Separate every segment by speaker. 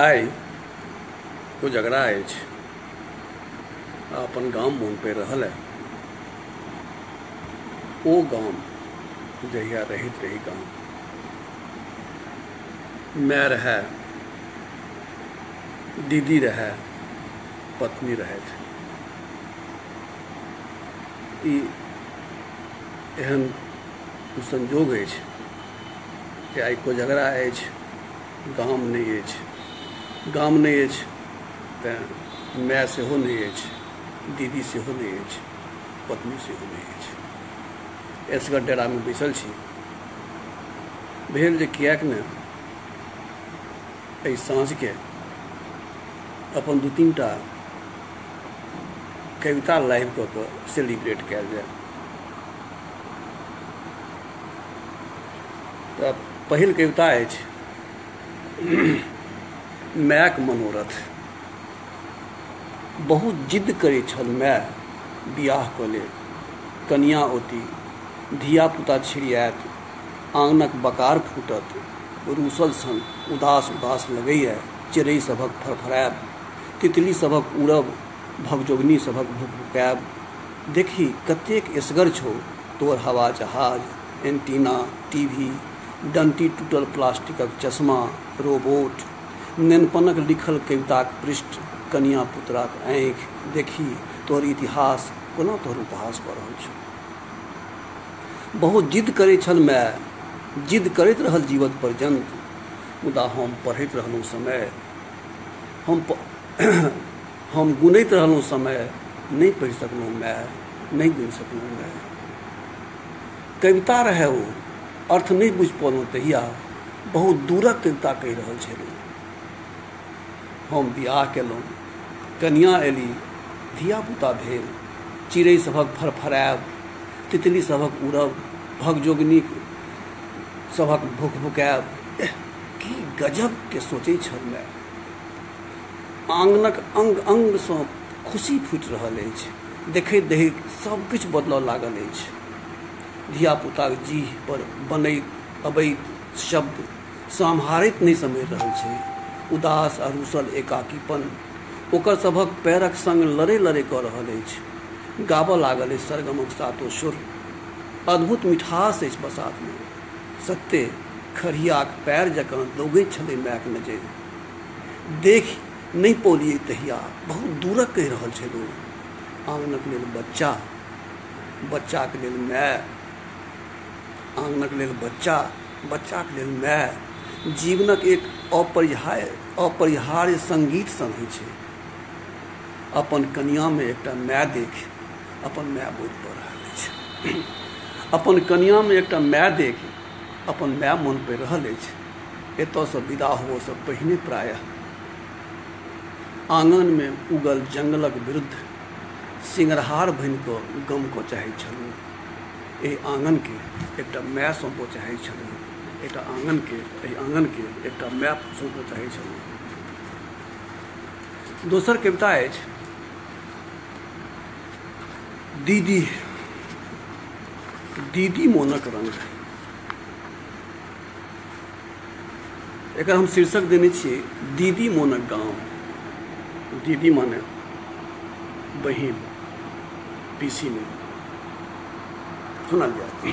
Speaker 1: आइ कोजगरा अछि, अपन गाम मोन पड़ि रहल है। ओ गाम जहिया रहैत रही गाम, माय रहै, दीदी रहै, पत्नी रहथि। ई एहन संजोग अछि जे आइ कोजगरा अछि, गाम नहि अछि। गाम नहि अछि तैँ माय सेहो नहि अछि, दीदी सेहो नहि अछि, पत्नी सेहो नहि अछि। एसगर डेरामे बैसल छी। भेल जे किएक ने एहि साँझके अपन दू तीन टा कविता लाइव कऽ कऽ सेलिब्रेट कयल जाय। तऽ पहिल कविता अछि मायक मनोरथ। बहुत जिद्द करै छल माय, बियाह कऽ ले, कनिया औती, धिया पुता छिड़ियायत, आँगनक बकार फूटत, रूसल सन उदास उदास लगैए चिड़ै सभक फड़फड़ायब, तितली सभक उड़ब, भगजोगनी सभक भुकभुकायब। देखी कतेक एसगर छौ तोर हवा जहाज, एंटीना, टीवी, डंटी टूटल प्लास्टिकक चश्मा, रोबोट, नेनपनक लिखल कविताक पृष्ठ, कनिया पुतराक आँखि। देखी तोहर इतिहास कोना तोहर उपहास कऽ रहल छौ। बहुत जिद्द करै छल माय, जिद्द करैत रहल जीवन पर्यन्त, मुदा हम पढ़ैत रहलहुँ समय, हम गुनैत रहलहुँ समय, नहि पढ़ि सकलहुँ माय, नहि गुनि सकलहुँ माय। कविता रहै ओ, अर्थ नहि बुझि पौलहुँ तहिया, बहुत दूरक कविता कहि रहल छलहुँ। हम बियाह केलहुँ, कनिया एली, धियापुता भेल, चिड़ै सभक फड़फड़ायब, तितली सभक उड़ब, भगजोगनी सभक भुकभुकायब। की गजबके सोचै छल माय। आँगनक अंग अंगसँ खुशी फूटि रहल अछि, देखैत देखैत सब किछु बदलऽ लागल अछि। धियापुताक जीह पर बनैत अबैत शब्द सम्हारैत नहि सम्हरि रहल छै। उदास आ रूसल एकाकीपन ओकर सभक पैरक संग लड़े लड़े कऽ रहल अछि। गाबऽ लागल अछि सरगमक सातो सुर, अद्भुत मिठास अछि बसातमे। सत्ते खढ़ियाक पैर जकाँ दौगैत छलै मायक नजरि। देखि नहि पौलियै तहिया, बहुत दूरक कहि रहल छलै। आँगनक लेल बच्चा, बच्चाक लेल माय, आँगनक लेल बच्चा, बच्चाक लेल माय, जीवनक एक अपरिहार्य संगीत सन होइ छै। अपन कनियामे एकटा माय देखि अपन माय बोध पड़ि रहल अछि। अपन कनियामे एकटा माय देखि अपन माय मोन पड़ि रहल अछि। एतऽसँ विदा होबऽसँ पहिने प्रायः आँगनमे उगल जंगलक विरुद्ध सिंगरहार बनि कऽ गमकऽ चाहैत छलहुँ। एहि आँगनके एकटा माय सौंपऽ चाहैत छलहुँ। एकटा आँगनके, एहि आँगनके एकटा माय सौंपऽ चाहैत छलहुँ। दोसर कविता अछि दीदी, दीदी मोनक रंग। एकर हम शीर्षक देने छियै दीदी मोनक गाम। दीदी माने बहिन, पीसी ने। सुनल जाय।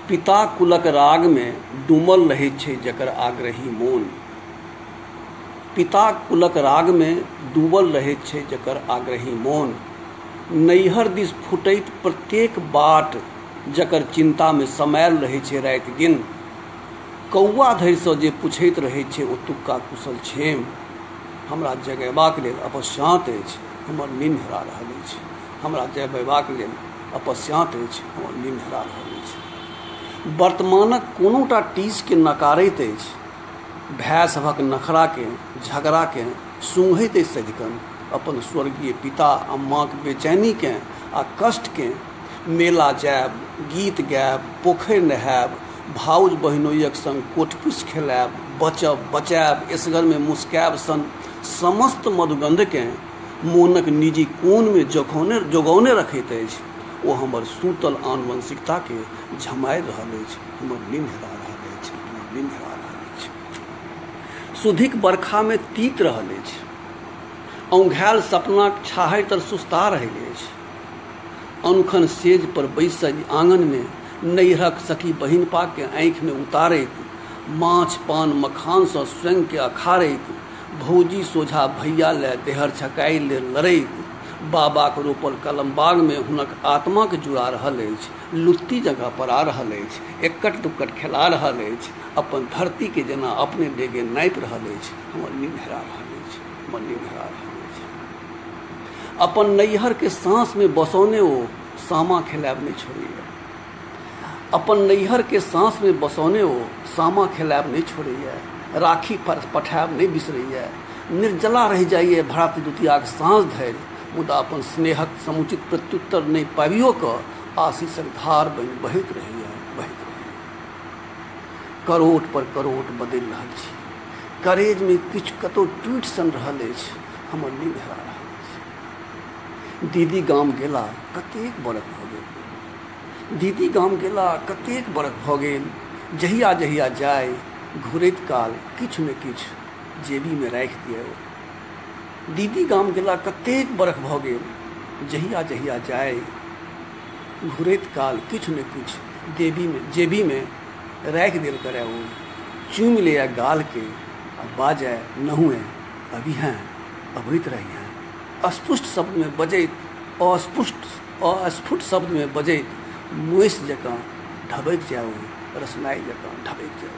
Speaker 1: पिता कुलक रागमे डूमल रहै छै जकर आग्रही मोन। पिता कुलक रागमे डूबल रहै छै जकर आग्रही मोन। नैहर दिस फुटैत प्रत्येक बाट जकर चिन्तामे समायल रहै छै राति दिन। कौआ धरिसँ जे पुछैत रहै छै ओतुक्का कुशल क्षेम। हमरा जगेबाक लेल अपस्याँत अछि, हमर नींद हेरा रहल अछि। हमरा जगेबाक लेल अपस्याँत अछि, हमर नींद हेरा रहल अछि। वर्तमानक कोनोटा टीसके नकारैत अछि, भाय सभक नखराके, झगड़ाके सूँघैत अछि सदिखन। अपन स्वर्गीय पिता आ माँक बेचैनीके आ कष्टके। मेला जायब, गीत गायब, पोखरि नहायब, भाउज बहिनोइक संग कोठपुस खेलायब, बचब बचायब, एसगरमे मुस्कायब सन समस्त मधुगंधके मोनक निजी कोनमे जोगौने रखैत अछि। ओ हमर सूतल आनुवंशिकताके झमारि रहल अछि, हमर नींद हेरा रहल अछि, हमर नींद हेरा रहल अछि। सुधिक बरखामे तीत रहल अछि। औंघायल सपनाक छाहरि तर सुस्ता रहल अछि। अनुखन सेज पर बैसल आंगनमे नैहरक सखी बहिनपाके आँखिमे उतारैत, माछ पान मखानसँ स्वयंके अखारैत, भौजी सोझा भैया लए देहर छकाइ लेल लड़ैत, बाबाक रोपल कलम बागमे हुनक आत्माके जुड़ा रहल अछि, लुत्ती जकाँ पड़ा रहल अछि, एकट दुक्कट खेला रहल अछि, अपन धरतीके जेना अपने डेगे नापि रहल अछि। हमर नींद हेरा रहल अछि, हमर नींद हेरा रहल अछि। अपन नैहरके साँसमे बसौने ओ सामा खेलायब नहि छोड़ैए। अपन नैहरके साँसमे बसौने ओ सामा खेलायब नहि छोड़ैए, राखी पठायब नहि बिसरैए, निर्जला रहि जाइए भ्रातृ द्वितीयाक साँझ धरि, मुदा अपन स्नेहक समुचित प्रत्युत्तर नहि पाबियो कऽ आशीषक धार बनि बहैत रहैए, बहैत रहैए। करोट पर करोट बदलि रहल छी, करेजमे किछु कतहु टूटि सन रहल अछि, हमर नींद हेरा रहल अछि। दीदी गाम गेला कतेक बरख भऽ गेल, दीदी गाम गेला कतेक बरख भऽ गेल। जहिया जहिया जाय घुरैत काल किछु ने किछु जेबीमे राखि दिए। दीदी गाम गेला कतेक बरख भऽ गेल, जहिया जहिया जाय घुरैत काल किछु ने किछु जेबीमे राखि देल करए। ओ चूमि लिअ गालके आ बाजय, नहुए अभी हैं, अबैत रही हैं। अस्पुष्ट शब्दमे बजैत, अस्फुट शब्दमे बजैत मुइस जकाँ ढबकि जाय, ओ रसनाइ जकाँ ढबकि जाय।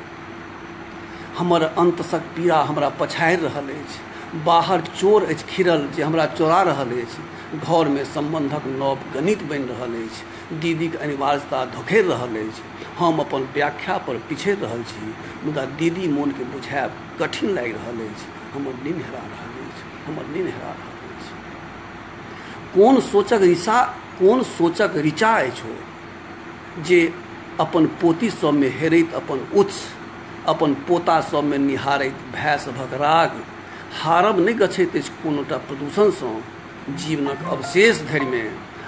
Speaker 1: हमर अन्तसक पीड़ा हमरा पछाड़ि रहल अछि। बाहर चोर अछि खिरल जे हमरा चोरा रहल अछि। घरमे सम्बन्धक नव गणित बनि रहल अछि। दीदीक अनिवार्यता धोखेर रहल अछि। हम अपन व्याख्या पर पिछड़ि रहल छी, मुदा दीदी मोनके बुझायब कठिन लागि रहल अछि। हमर नींद हेरा रहल अछि, हमर नींद हेरा रहल अछि। कोन सोचक ऋचा अछि ओ जे अपन पोती सबमे हेरैत अपन उत्स, अपन पोता सबमे निहारैत भाय सभक राग, हारब नहि गछैत अछि कोनोटा प्रदूषणसँ, जीवनक अवशेष धरिमे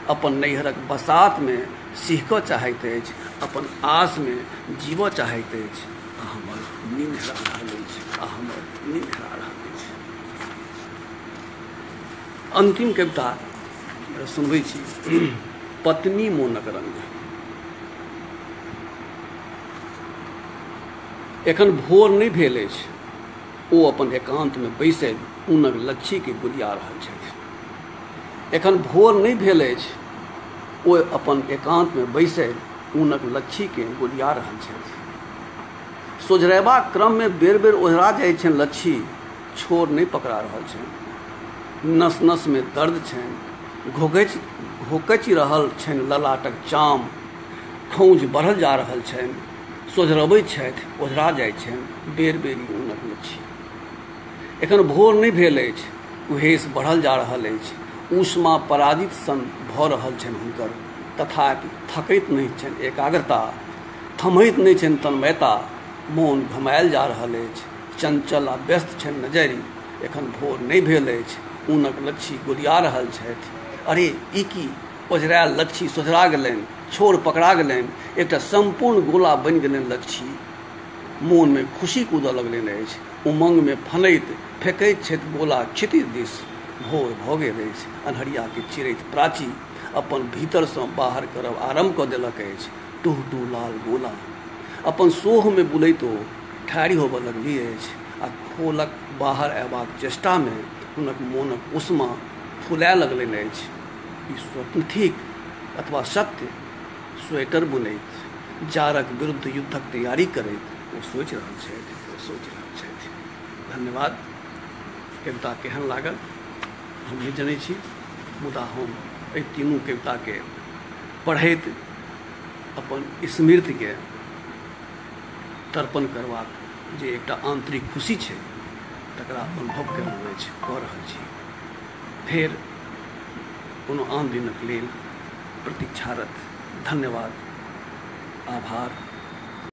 Speaker 1: अपन नैहरक बसातमे सिहकऽ चाहैत अछि, अपन आसमे जीबऽ चाहैत अछि। आ हमर नींद हेरा रहल अछि, आ हमर नींद हेरा रहल अछि। अंतिम कविता सुनबै छी, पत्नी मोनक रंग। एखन भोर नहि भेल अछि। ओ अपन एकांतमे बैसल ऊनक लच्छीके गुलिया रहल छथि। एखन भोर नहि भेल अछि। ओ अपन एकांतमे बैसल ऊनक लच्छीके गुलिया रहल छथि। सोझरेबाक क्रममे बेर बेर ओझरा जाइ छनि लच्छी, छोर नहि पकड़ा रहल छनि। नस नसमे दर्द छनि, घोकचि रहल छनि ललाटक चाम, खौंझ बढ़ल जा रहल छनि। सोझरबैत छथि, ओझरा जाइ छनि बेर बेर ऊनक लच्छी। एखन भोर नहि भेल अछि। कुहेस बढ़ल जा रहल अछि। ऊष्मा पराजित सन भऽ रहल छनि हुनकर, तथापि थकैत नहि छनि एकाग्रता, थमैत नहि छनि तन्मयता। मोन घमायल जा रहल अछि, चंचल आ व्यस्त छनि नजरि। एखन भोर नहि भेल अछि। ऊनक लच्छी गोलिया रहल छथि। अरे ई की, ओझरायल लच्छी सोझरा गेलनि, छोर पकड़ा गेलनि, एकटा सम्पूर्ण गोला बनि गेलनि लच्छी। मोनमे खुशी कूदऽ लगलनि अछि। उमंगमे फनैत फेकैत छथि गोला क्षितिज दिस। भोर भऽ गेल अछि। अन्हरियाके चिरैत प्राची अपन भीतरसँ बाहर करब आरम्भ कऽ देलक अछि। टुह टुह लाल गोला अपन सोहमे बुलैत ओ ठाढ़ि होबऽ लगली अछि आ खोलक बाहर अयबाक चेष्टामे हुनक मोनक उष्मा फुलाय लगलनि अछि। ई स्वप्न थिक अथवा सत्य? स्वेटर बुनैत, जारक विरुद्ध युद्धक तैयारी करैत ओ सोचि रहल छथि, ओ सोचि रहल छथि। धन्यवाद। कविता केहन लागल हम नहि जनै छी, मुदा हम एहि तीनू कविताके पढ़ैत अपन स्मृतिके तर्पण करबाक जे एकटा आंतरिक खुशी छै तकरा अनुभव केलहुँ अछि, कऽ रहल छी। फेर कोनो आन दिनक लेल प्रतीक्षारत। धन्यवाद, आभार।